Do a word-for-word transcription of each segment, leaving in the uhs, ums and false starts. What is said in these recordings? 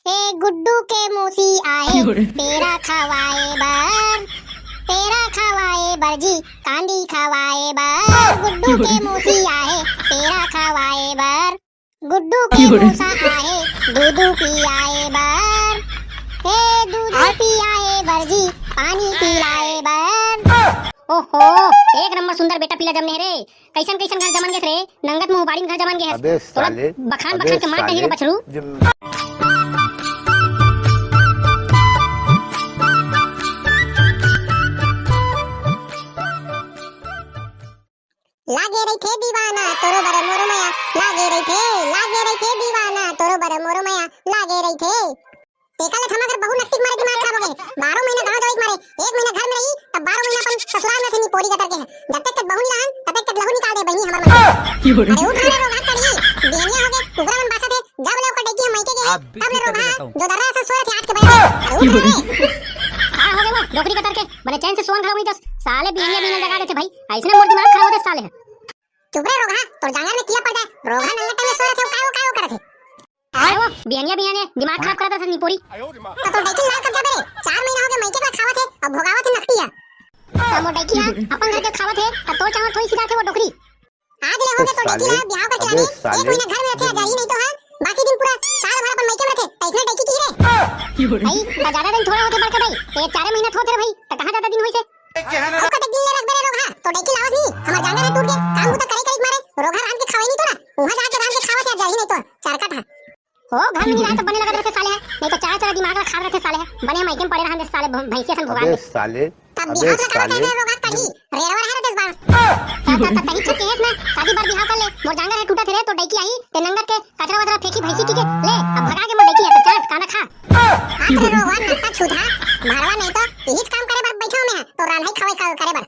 ए गुड्डू के मौसी आहे पेरा खवाए बर, पेरा खवाए बर जी, कांदी खवाए बर। गुड्डू के मौसी आहे पेरा खवाए बर, गुड्डू के मौसा आहे दूध पियाए बर, ए दूध पियाए बर जी, पानी पिलाए बर। ओहो, एक नंबर सुंदर बेटा पिला जमने रे। कैसन कैसन घर जमन गेस रे, नंगत मुंह बाड़िन घर जमन गेस। अबे तोला साले, बखान अबे बखान के मार डही रे साले। बछरू। लागे रहिथे दीवाना तोरो बर मोरो मया, लागे रहिथे, लागे रहिथे दीवाना तोरो बर मोरो मया, लागे रहिथे। तेकर ले थमा कर बहुत नकटी के मारे दिमाग खराब हो गे। बारह महीना गाँव जावे के मारे, एक महीना घर में रही, तब बारह महीना अपन ससुराल में थे निपोरी कतर के है। जब तक तक बहू नहीं रहन, तब तक तक लहू निकाल दे बहिनी हमर मन। अरे उठ रे रोगहा करी, बिहनिया हो गे, कुकरा मन बासत हे, जब ले ओकर डैकी हम मइके गे, तब ले रोगहा जो दर्रा से सोए थे आठ के बजे। अरे उठ रे। का हो गे वो डोकरी कतर के, बने चैन से सोन घलो नहीं दस, साले बिहनिया बिहनिया जगा देथे भाई, ऐसने मोर दिमाग खराब होथे साले। चुप रे रोगहा, तोर जांगर में किया पड़ जाए, रोगहा नंगा टाइम में सोए थे, काय वो, काय वो करत हे। अरे वो बिहनिया बिहनिया दिमाग खराब करत हस निपोरी। तो तोर डैकी लाल कब्जा बे रे, चार महीना हो गे मइके ला खावत हे, अब भोगावत हे नकटी है। तो मोर डैकी हा अपन घर के खावत हे, त तोर चावल थोड़ी सिराथे वो डोकरी। आज ले हो गे तोर डैकी ला बिहाव करके लाने, एक महीना घर में रथे, जाही नहीं तो है, बाकी दिन पूरा साल भर अपन मइके में रथे, त इसने डैकी की रे। भाई, त ज्यादा दिन थोड़ा होथे बड़का दाई, ते चारे महीना थोथे रे भाई, त कहाँ ज्यादा दिन होइसे? अउ कतेक दिन ले रखबे रे रोगहा? तोर डैकी लावस नहीं, हमर जांगर ह टूट गे, काम बूता करे करे के मारे, रोगहा रांध के खावई नहीं तोला, उहाँ जाके रांध के खावत हे, जाही नहीं तो, चार कट हा। हो, घर में नहीं रहे तो बने लगत रहिथे साले ह, नहीं तो चारा चारा दिमाग ला खात रहिथे साले ह, बने हम मइके में पड़े रहन दे साले, भ-, भैंसिया सन भोगान दे। तब बिहाव ला का होथे रे रोगहा करी, रेड़वा रहे रे दस बार। ता, ता, ता, तही छके एक ना, शादी बर बिहाव कर ले, मोर जांगर ह टूटत हे रे, तोर डैकी आही, ते नंगत के कचरा वचरा फेंकी भैंसी की के, ले, अब भगा के मोर डैकी ह, त चाट, कांदा खा। हाथ रे रोगहा, नत्ता छूधा, भरवा नहीं तो, इहिच काम करे बर बैठा हूँ मैं, तो रांधई खवई का-, करे बर।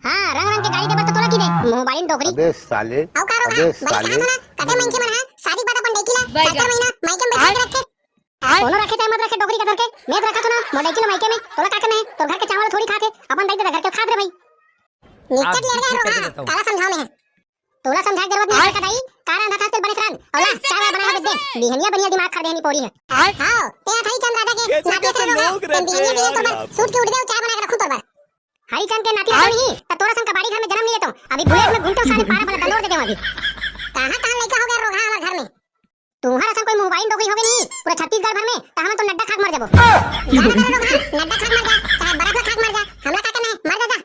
हाँ, रंग रंग के गाली दे बर तो तोला की दे, मुंह बालिन डोकरी। अबे साले, अउ का रोगहा, अबे बड़ी साले। कहा था ना, कते मनखे मन है, शादी बाद अपन डैकी ला, चार चार महीना, मायके में बैठा के रखे। कोनो रखे चाहे मत रखे डोकरी कतर के, मैं तो रखा तो ना, मोर डैकी ला मायके में, तोला का करना है, तोर घर के चावल थोड़ी खाथे, अपन दाई ददा घर के खात रे भाई। निकट ले गए रोगहा, काला समझाओ मैं। तोला समझाए के जरूरत नहीं है, बड़का दाई, का रांधत हस तेल बने से रांध, अउ ला, चाय वाय बना के दे, बिहनिया बनिया दिमाग खा दे निपोरी है। हाँ, ते हरिचंद राजा के नाती से रोगहा, ते बिहनिया बिहनिया तोर बर, सूत के उठबे अउ चाय बना के रखूं तोर बर। हरिचंद के नाती राजा नहीं, त तोरा सन कबाड़ी घर में जन्म नहीं लेतो, अभी बुलेट में घूमते साले पारा भला दंडोर दे दे अभी। कहाँ कहाँ लइका हो गया रोगहा हमर घर में। तुम्हारा सन कोई मुंह बालिन डोकरी हो गई नहीं, पूरा छत्तीसगढ़ भर में, त हमन तो नड्डा खा के मर जाबो। जा ना रे रोगहा, नड्डा खा के मर जा, चाहे बर्फ ला खा के मर जा, हमला का करना है, मर जा, जा।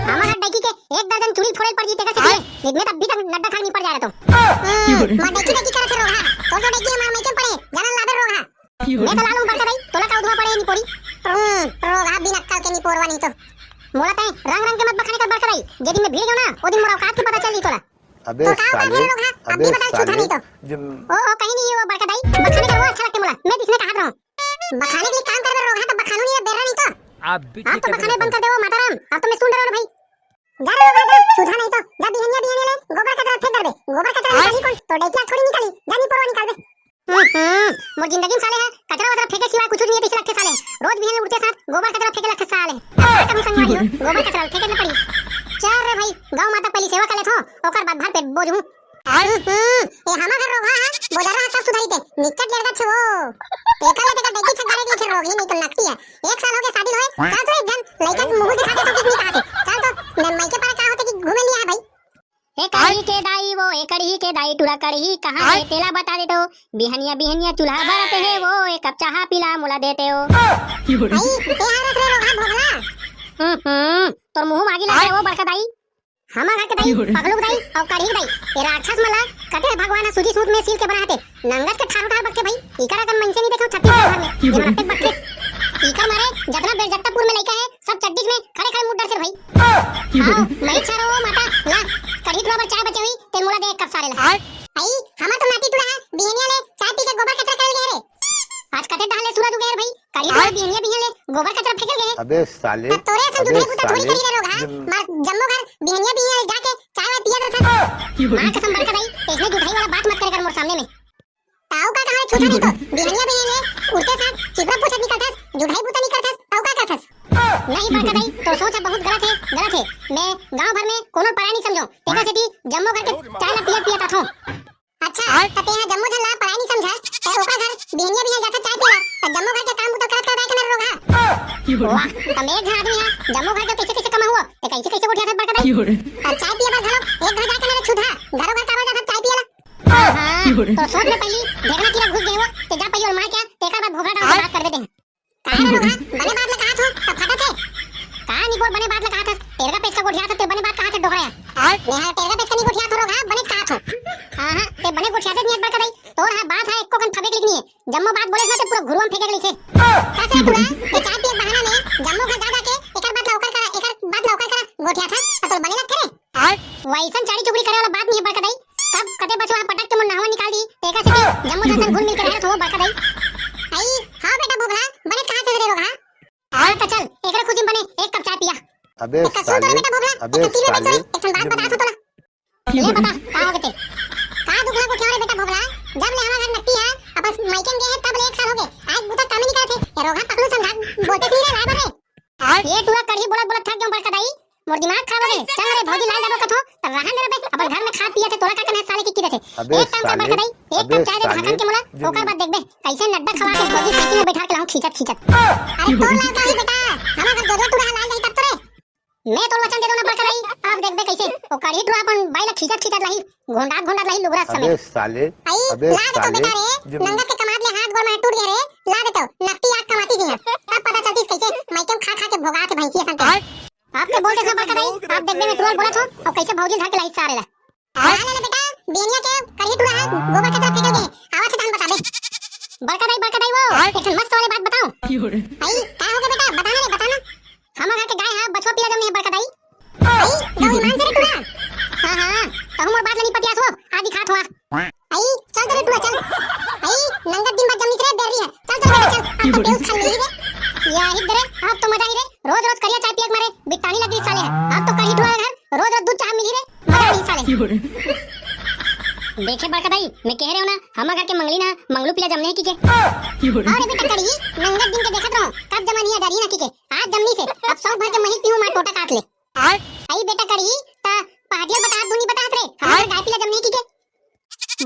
हमर घर डैकी के एक दर्जन चूड़ी फोड़े पड़ जीते का से दिए, नित में तब भी तक नड्डा खा के निपट जा रहा तो। हम्म, मोर डैकी डैकी करत हे रोगहा, तोर तो डैकी हमार मइके पड़े, जाना लादर रोगहा। मैं तो लाल हूँ बड़का दाई, तोला का उधवा पड़े निपोरी। हम्म, रोगहा बिन अक्कल के निपोरवा नहीं तो। मोला तैं रंग रंग के मत बखाने कर बड़का दाई, जे दिन मैं भीड़ गयो ना, वो दिन मोर औकात के पता चल ली तोला। अबे तो का साले, उपाय है रोगहा, अब अबे भी बता छूटा साले, नहीं तो। जब ओ, ओ, कहीं नहीं, वो बड़का दाई, बखाने का वो अच्छा लगते मोला, मैं दिसने कहा रहूं। बखाने के लिए काम करबे रोगहा, तो बखानू नहीं, बेर्रा नहीं तो। आप भी आप ठीक तो है बखाने बंद कर दे वो माताराम, अब तो मैं सुन रहा हूँ भाई। जा रे रोगहा, जा, छूटा नहीं तो, जा बिहनिया बिहनिया ले, गोबर कचरा फेंक दे बे, गोबर कचरा निकाली कौन, तो डैकिया थोड़ी निकाली, जा निपोरवा निकाल दे। हम्म, हम्म, मोर जिंदगी में साले है, कचरा वचरा फेंके सिवाय कुछ नहीं है, पीछे लगथे साले। रोज बिहान उठते साथ गोबर कचरा फेंके लगथे साले। का करूं संगवारी हो, गोबर कचरा फेंके न पड़ी। चल रे भाई, गौ माता पहली सेवा कर लेथो, ओकर बाद भर पेट बोझ हूं। हम्म, हम्म, ये हमार घर रोगहा है, बोजरा है, सब सुधारी ते, निकट लड़का छे वो। देखा ले, देखा, देखी छे, गाड़ी छे, रोगी नहीं तो नकटी है। एक साल हो गया शादी होए, का तो एक जन लड़का के मुंह दिखा दे तो कितनी कहा थे। चल तो, मैं, मैं के पारा का होते कि घूमे लिया है भाई। ए कढ़ी के दाई वो, ए कढ़ी के दाई, टूरा कढ़ी कहाँ है? तेला बता दे तो। बिहनिया बिहनिया चूल्हा बरत हे वो, एक कप चाहा पिला मोला देते हो। भाई, ए हरस रे रोगहा भोगला। हम्म, हम्म, तोर मुंह मागी लगे वो बड़का दाई। हमर घर के दाई, पगलू के दाई, अउ कढ़ी के दाई। ए राक्षस मन ला कते भगवान ह सूजी सूत में सील के बनाए हे। नंगत के ठारो ठार बकथे भाई, इकर अकन मनसे नहीं देखे छत्तीसगढ़ भर में। ये मन अतेक बकथे। इकर मारे जतना बेलजत्तापुर में लइका है, सब चड्डी में खड़े खड़े मुंह डर से भाई। आओ, मैं चारो माता ला, कढ़ी टूरा बर चाय बचे हुई, ते मोला दे एक कप साले ला। आई, हमर तो नाती टूरा है, बिहनिया ले चाय पी के गोबर कचरा करे गे रे। आज कते डहर ले सूरज उगे रे भाई, कढ़ी टूरा बिहनिया बिहनिया ले गोबर कचरा फेंके गे। अबे साले, तब तोरे असन अबे जुठाई बुता थोड़ी साले, करी रे रोगहा, जब मार जम्मो घर बिहनिया बिहनिया ले जाके चाय वाय पियत रथस। माँ कसम बड़का दाई, ते इसने जुठाई वाला बात मत करे कर मोर सामने में। ताऊ का कहां छूटा नहीं तो, बिहनिया बिहनिया ले उठते साथ चिपरा पोछा निकलथस, जुठाई बुता निकलथस, ताऊ का करथस? नहीं बड़का दाई, तोर सोच ह बहुत गलत है, गलत है। मैं गांव भर में कोनो पराय नहीं समझो, तेकर सेती जम्मो घर के चाय ला पियत पियत आथों। अच्छा, त तेहा जम्मो झन ला पराय नहीं समझस, त ओकर घर बिहनिया बिहनिया जाथस चाय पीला, जम्मो घर के काम बुता करत करत आए के ना रे रोगहा। वाह, त मैं एक झन आदमी हा, जम्मो घर के कइसे कइसे कमाहूं वो, ते कइसे कइसे गोठियाथस बड़का दाई? अब चाय पिए बर घलो एक घर जाके ना रे छुदहा, घरो घर काबर जाथस चाय पिए ला? हाँ, हाँ, तो सोच ले पहिली, ढेकना कीरा घुस गे हे वो, ते जा पहिली ओला मार के आ, तेकर बाद भोभला डाल के बात करबे तेहा। का रे रोगहा, बने बात ला काहत हो, त फटत हे। का निपोर बने बात ला काहत हस, टेरगा पेचका गोठियाथस ते बने बात काहत हे डोकरा। मैं हा टेरगा पेचका नी गोठियात हों रोगहा, बने काहत हों। हाँ, हाँ, ते बने गोठियाथस नी बड़का दाई, तोर हा बात हा एको कन फबे के नी हे। जम्मो बात बोले ना ते पूरा घुरुआ म फेंके के रहिथे। का से टुरा, ते चाय पिए के बहाना में जम्मो घर जा जा के एकर बात ला ओकर करा, एकर बात ला ओकर करा गोठियाथस, त तोर बने लगथे रे? वइसन चाड़ी चुगड़ी करे वाला बात नहीं हे बड़का दाई। कब कते बछवा पटक के मोर नहवा निकाल दी, तेकर सेती जम्मो झन संग घुल मिल के रहत हो बड़का दाई। आई, हाँ बेटा भोभला, बने काहत हस रे रोगहा। हाँ त चल, एकरे खुशी में बने एक कप चाय पिया। अबे त सुन तो रे साले, बेटा भोभला, अबे एक ठन तीन में साले, बच एक ठन बात बतात हों तोला। ले बता, का होगे ते? का दुख ला गोठियावस रे बेटा भोभला? जब ले हमर घर नकटी हा अपन मायके में गे हे, तब ले एक साल होगे। आज बुता काम नइ करत हे। ये रोगहा पकलू संधाक बोलते नहीं रे, लाए बर रे। ये टुरा कड़ही बोलत बोलत थक गेंव बड़का दाई। मोर दिमाग खराब होगे। चल रे भौजी लाल जाबो कथों, त रहन दे रे बे। अपन घर में खात पियत हे, तोला का करना हे साले के किदे से। अबे एक काम कर साले, बड़का दाई, एक अबे कप चाय दे साले, ढाकन के मोला, ओकर बाद देखबे कइसे नड्डा खवा के भौजी साइकिल में बैठा के लाहूं खींचत खींचत। अरे तोर लाल का हे बेटा, हमर घर जोरवा टुरा हा लाल जाही तब तो रे। मैं तोर वचन दे देंव ना बड़का दाई, अब देखबे कइसे ओ कड़ही टुरा अपन बाई ला खींचत खींचत लाही, घोंडात घोंडात लाही लुगरा समेत। अबे साले, आई, अबे ला दे तो साले, बेटा रे, नंगत के कमात ले हाथ गोड़ में टूट गे रे, ला दे तो, नकटी आग कमातिस इहां, तब पता चलतिस कइसे मायके में खा खा के भोगाथे भैंसिया सन। अब ते बोल दे ना बड़का दाई, अब देखबे मैं टुरा ल बोलत हों, अउ कइसे भौजी ल धर के लाही सारे ला। हाँ, ले ले बेटा, बिहनिया के कड़ही टुरा हा गोबर कचरा फेंके गे, आवत हे तहन बताबे। बड़का दाई, बड़का दाई वो, एक ठन मस्त वाली बात बताओं। आई, का होगे बेटा, बता ना रे, बता ना। हमर घर के गाय हा बछवा पिला जमने हे बड़का दाई। आई, गऊ ईमान से रे टुरा। हाँ, हाँ, तहूं मोर बात ला नी पतियास वो, आ दिखात हों। आई, चल तो रे टुरा, चल। आई, नंगत दिन बाद जमनिस रे, बेर्री हा। चल, चल, चल, चल, अब तो पेउस खा ली रे। या ही दे रे, अब तो मजा ही रे। रोज रोज करिया चाय पिए के मारे बिट्टानी लग गे साले हा। अब तो कड़ही टुरा घर रोज रोज दूध चाह मिली रे, मजा नहीं साले। देखे बड़का दाई, मैं कहे रहेंव ना, हमर घर के मंगली ना, मंगलू पिला जमने हे किके। अरे बेटा कड़ही, नंगत दिन के देखत रहों, कब जमनी हे डरी ना किके। आज जमनिस हे, अब सौंफ भर के महीक पीहूं मार टोटा काट ले। आई बेटा कड़ही, त पहाटिया ल बतात हस, नहीं बतात हस रे, हमर घर गाय पिला जमने हे किके।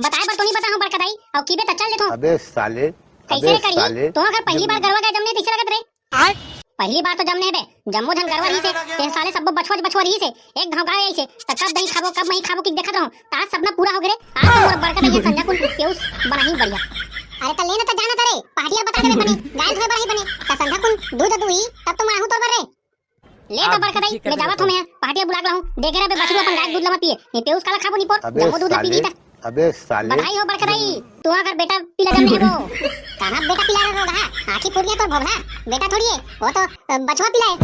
बताए बर तो नहीं बतात हों बड़का दाई, अउ किबे त चल देथों। अबे साले, कइसे रे कड़ही, तोर घर पहिली बार गरवा गाय जमने हे तइसे लगत रे। पहिली बार तो जमने हे बे, जम्मो झन गरवा रहिसे, तेन साले सब्बो बछवा बछवा रहिसे, एक घांव गाय आइसे, त कब दही खाबो, कब मही खाबो कि देखत रहों, त आज सपना पूरा होगे रे, आज तो मोर बड़का दई संझा कुन पेउस बनाही बढ़िया। अरे त ले ना त जाना त रे, पहाटिया ल बता देबे बने, गाय धोए बर आही बने, त संझा कुन दूध दुही, तब तो मैं आहूं तोर बर रे। ले त बड़का दई, मैं जावत हों मैं, पहाटिया ल बुला के लाहूं, देखे रह बे बछरू अपन गाय दूध ल मत पिए, ये पेउस काला खाबो निपोर, जम्मो दूध ल पी दी त। अबे साले। बधाई हो बड़का दई, तुंहर घर बेटा पिला जमने हे वो। कहां बेटा पिला रे रोगहा? आंखी फूट गे तोर भोभला, बेटा थोड़ी हे, वो तो, अ, बछवा पिला हे।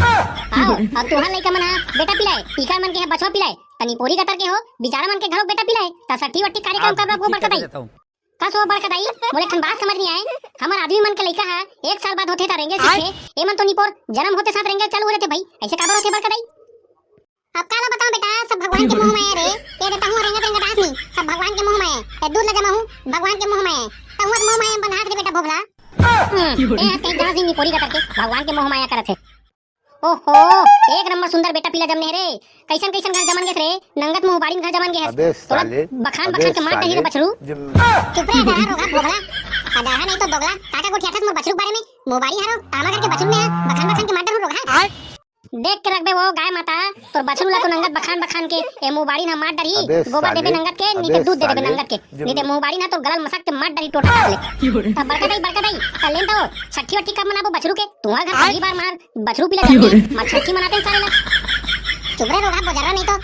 हाव, अउ तुंहर लइका मन हा बेटा पिला हे, इकर मन के हा बछवा पिला हे, त निपोरी गतर के हो, बिचारा मन के घलो बेटा पिला हे, त सट्ठी वट्ठी कार्यक्रम कर रहा वो बड़का दई। कस वो बड़का दई, मोला एक ठन बात समझ नहीं आए, हमर आदमी मन के लइका हा एक साल बाद होथे त रेंगे सीखे, ए मन तो निपोर जनम होते साथ रेंगे चालू हो लेथे भाई, अइसे काबर होथे बड़का दई? अब काला बताओं बेटा, सब भगवान के मोह माया रे। ये देता हूं रेंगत रेंगत आस नहीं, सब भगवान के मोह माया। ये दूध ला जमा हूं, भगवान के मोह माया। तहुआ मोह माया में बंधास रे बेटा भोभला। हम्म, ए आज कहीं गांव से निपोरी का करके भगवान के मोह माया करत हे। ओहो, एक नंबर सुंदर बेटा पिला जमने हे रे। कइसन कइसन घर जमन गेस रे, नंगत मुंह बाड़ी में घर जमन गेस। अबे तोला साले, बखान बखान अबे के मार डही रे साले, बछरू। जब चुप रे, अदरहा रोगहा भोभला। अदरहा नहीं तो दोगला, काका गोठियाथस मोर बछरू के बारे में। मुंह बाड़ी हरो, तामा करके बछरू में आ, बखान बखान के मार डरू रोगहा। देख के रखबे वो गाय माता, तोर बछरू ला तो नंगत बखान बखान के ए मुंह बाड़ी ना मार डरही, अबे गोबर देबे साले, नंगत के, नी ते अबे दूध दे देबे साले, नंगत के, जब नी ते मुंह बाड़ी ना तोर गला ल मसक के मार डरही टोटा काट ले। त बड़का दई, बड़का दई, त लेन दो, छट्ठी वट्ठी कब मनाबो बछरू के? तुंहर घर पहिली बार मार बछरू पिला जमने, मार छट्ठी मनाते साले ला। चुप रे रोगहा बोजरा नहीं तो।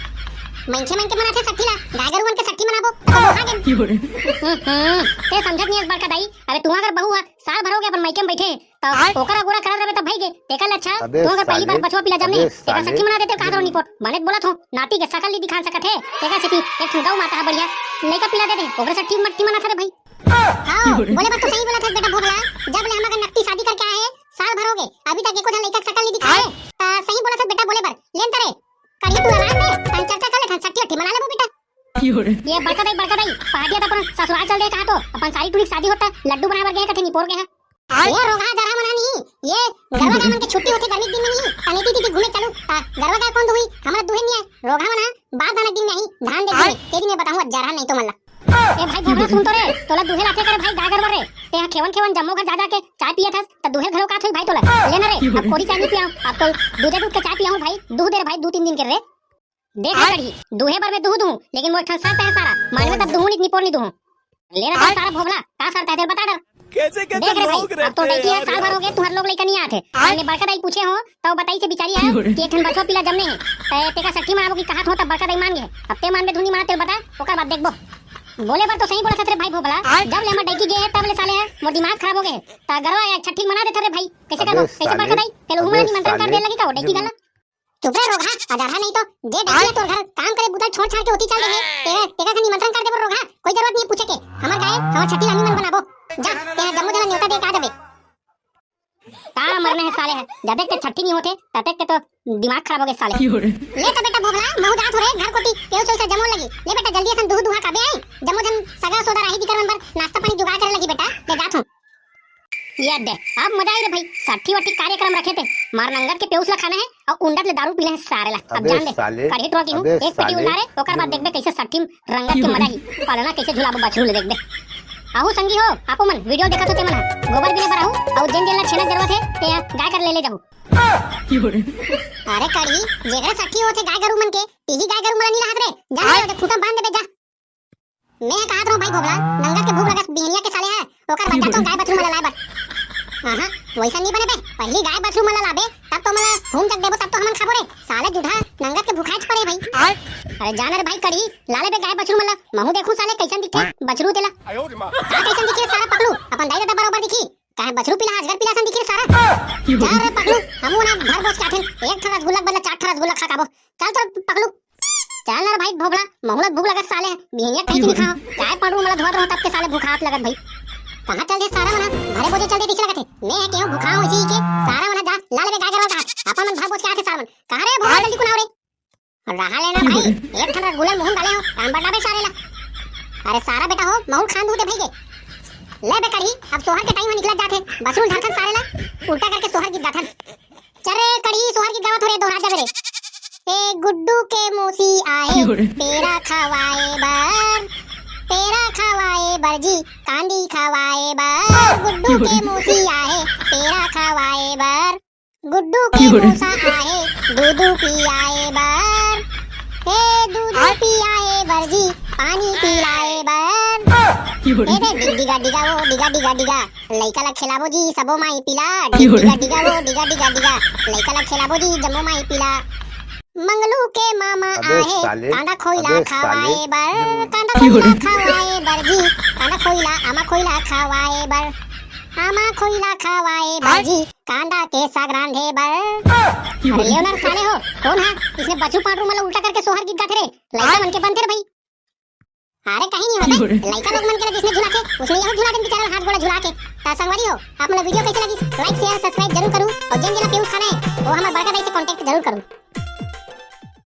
मनखे मन के मनाथे छट्ठी ला, गाय गरू मन के छट्ठी मनाबो, त लोहा गेम। हम्म, हम्म, ते समझत नहीं हस बड़का दई, अबे तुंहर घर बहू हा, साल भर होगे अपन मइके में बइठे, त ओकर अगोरा करत रहे त भई गे, तेकर ले अच्छा, अबे तुंहर घर पहिली बार साले, बछवा पिला जमने, अबे तेकर साले। छट्ठी मना देते, कहा करो निपोर, बने त बोलत हों, नाती के सकल नी दिखान सकत हे, तेकर सेती एक ठन गऊ माता हा बढ़िया, लइका पिला दे दे, ओकर छट्ठी मट्ठी मनाथे रे भई। हाव, बोले बात तो सही बोलत हस बेटा भोभला, जब ले हमर घर नकटी शादी करके आए हे, साल भर होगे, अभी तक एको झन लइका के सकल नी दिखाए हे, त सही बोलत हस बेटा बोले बर, लेन त रे, कड़ही टुरा रात में, तहन चर्चा कर लेथन, छट्ठी वट्ठी मना लेबो बेटा। ये बड़का दई, बड़का दई, पहाटिया त अपन ससुराल चल दे कहा तो, अपन सारी टुरी के शादी होता, लड्डू बनाए बर गे हे कथे निपोर के हे। ये रोगहा जरहा मन हा नहीं, ये गरवा गाय मन के छुट्टी होथे गर्मी के दिन में नहीं, त एती तेती घूमे चलू, त गरवा गाय कोन दुही, हमर दुहे नहीं आय, रोगहा मन हा, बारदाना के दिन में आही, धान दे दिन में, ते दिन में बताहूं, जरहा नहीं तो मन ला। ए भाई भोभला, सुन तो रे, तोला दुहे लाथे करे भाई गाय गरवा रे। तेहा खेवन खेवन जम्मो घर जा जा के चाय पियत हस, त दुहे घलो कात होई भाई तोला। ले ना रे, अब कोरी चाय नहीं पियाऊं, अब तो दूधे दूध के चाय पियाऊं भाई, दूह दे रे भाई, दू तीन दिन के रे। देख रे कढ़ी, दुहे बर में दूह दूहूं, लेकिन मोर ठन शर्त हे सारा, मानबे तब दूहूं, नहीं निपोर नहीं दूहूं। ले ना सारा भोभला, का शर्त हे तेल बता डर। कैसे कैसे देख रे भाई, लोग अब तो रहते हैं डैकी हे, यार, साल भर हो गए, तुहर लोग लइका नहीं आते। मैंने बड़का दाई पूछे हो, तो बताई से बिचारी है कि एक ठन बछवा पिला जमने हे। ते तेका सट्ठी मनाबो की कहात हो, तब बड़का दाई मान गए। अब ते मानबे धुनी माना तेल बता, ओकर बाद देखबो। बोले बर तो सही बोला था रे भाई भोभला, जब ले हमर डैकी गे हे, तब ले साले है, मोर दिमाग खराब हो गए। ता गरवा या छट्ठी मना देता रे भाई, कैसे करबो? कैसे बड़का दाई? तेल उहू मना निमंत्रण कर दे लगी का वो डैकी गला? चुप रे रोगहा, अजरहा नहीं तो, जे डैकी हे तोर घर काम करे बुता छोड़ छाड़ के होती चल दे हे। तेरा, तेरा का निमंत्रण कर देबो रोगहा, कोई जरूरत नहीं है पूछे के। हमर गाय, हमर छट्ठी रानी मन बनाबो। जा, तेरा जम्मो जना न्योता दे के आ जाबे। का मरना है साले है, जतेक के छट्ठी नहीं होते, ततेक के तो दिमाग खराब हो गए साले। ले तो बेटा भोभला, महू जात हो रे घर कोती, तेऊ से जमो लगी। ले बेटा जल्दी असन दूह दुहा काबे आई, जम्मो जन सगा सोदा राही दिकर मन बर नाश्ता पानी जुगाड़ करे लगी बेटा, ले जात हूँ। ये दे, अब मजा आई रे भाई, साठी वाटी कार्यक्रम रखे थे, मार नंगत के पेउस ला खाना है और उंडत ले दारू पीना है सारे ला। अब अबे जान दे, साले, कढ़ी टोकी हूँ, अबे एक पेटी साले। उंडा रे, ओकर बाद देखबे कैसे साठी रंगत के मजा ही, पालना कैसे झुलाबो बछरू ले देखबे। आहू संगी हो, आपो मन वीडियो देखत हो ते मन हा, गोबर बिने बर आहू, और जेन जेन ला छेना जरूरत है, ते गाय कर ले ले जाहू। अरे कढ़ी, जेकरा साठी होथे गाय गरू मन के, तिही गाय गरू मन ला नी रहत रे, जा ना ओदे खूंटा बांध देबे जा। मैं कहत रहूं भाई भोभला, नंगत के भूख लगत बिहनिया के साले है, ओकर बाद जातो गाय बछरू मन ला लाए बर। आहा, वैसा नहीं बने बे, पहली गाय बछरू मन ला लाबे, तब तो मन ला भून जग देबो, तब तो हमन खाबो रे। साले जुधा, नंगत के भुखाए पड़े भाई। अरे जान रे भाई कढ़ी, ला ले बे गाय बछरू मन ला, महू देखूं साले कैसन दिखे बछरू तेला। का कैसन दिखे सारा पकलू, अपन दाई ददा बरोबर दिखी, काहे बछरू पीला अजगर पीला सन दिखे सारा। जा रे पकलू, हमू ना भर बोझ के आथन, एक ठा रसगुल्ला के बदला चार ठा रसगुल्ला खा काबो। चल तो पकलू, चल ना रे भाई भोभला, महू ला भूख लगत साले, बिहनिया कहीं नहीं खाओ, काय पड़ू मला धोत रहो तब के साले भूखा हाथ लगत भाई। कहाँ चल दे सारा मना, भरे बोझे चल दे दिखे लगत है। मैं है केहू भूखा हूँ इसी के, सारा मना जा, ला लेबे गाय गरवा का, अपन मन भर बोझ के आथे सारा मन। कहाँ रे भोभला जल्दी कुनाओ रे। रहा लेना भाई, एक ठन रसगुल्ला मुंह डाले हो, काम बटाबे सारे ला। अरे सारा बेटा हो, महू खान दूते भाई के। ले बे कढ़ी, अब सोहर के टाइम निकलत जाथे, बछरू ढरथन सारे ला, उल्टा करके सोहर गीत गाथन। चल रे कढ़ी, सोहर गीत गावत हो रे, दोहरा जाबे रे। ए गुड्डू के मौसी आए, क्यों रे? पेड़ा खवाए बर, पेड़ा खवाए बर जी, कांदी खवाए बर। गुड्डू के मौसी आए, पेड़ा खवाए बर। गुड्डू के क्यों रे? मौसा आए, दूधू पियाए बर। ए दूधू आय? पियाए बर जी, पानी पिलाए बर। क्यों रे? ए दे डिग डिगा डिगा वो, डिगा डिगा डिगा। लइका ला खेलाबो जी, सबो माई पीला। क्यों रे? डिगा डिगा वो, डिगा डिगा डिगा। लइका ला खेलाबो जी, जम्मो माई पीला। मंगलू के मामा अबे आए, साले, कांदा खोइला अबे खवाए साले। बर, कांदा क्यों खोइला रे? खवाए बर जी, कांदा खोइला, आमा खोइला खवाए बर, आमा खोइला खवाए बर आय? जी, कांदा के साग रांधे बर। क्यों अरे रे? लेवनर साले हो, कौन है इसने बछरू पांडरू मन ला उल्टा करके सोहर गीत गाथे रे? लइका मन के बनथे रे भाई। अरे कहीं नहीं होता, लइका लोग मन के ला जिसने झुलाथे, उसने यहू झुला देन बेचारा हाथ गोड़ा झुला के। ता संगवारी हो, आप मन ला वीडियो कैसे लगी, लाइक शेयर सब्सक्राइब जरूर करू, और जेन जेन ला पेउस खाना है वो हमर बड़का दाई से कॉन्टैक्ट जरूर करू।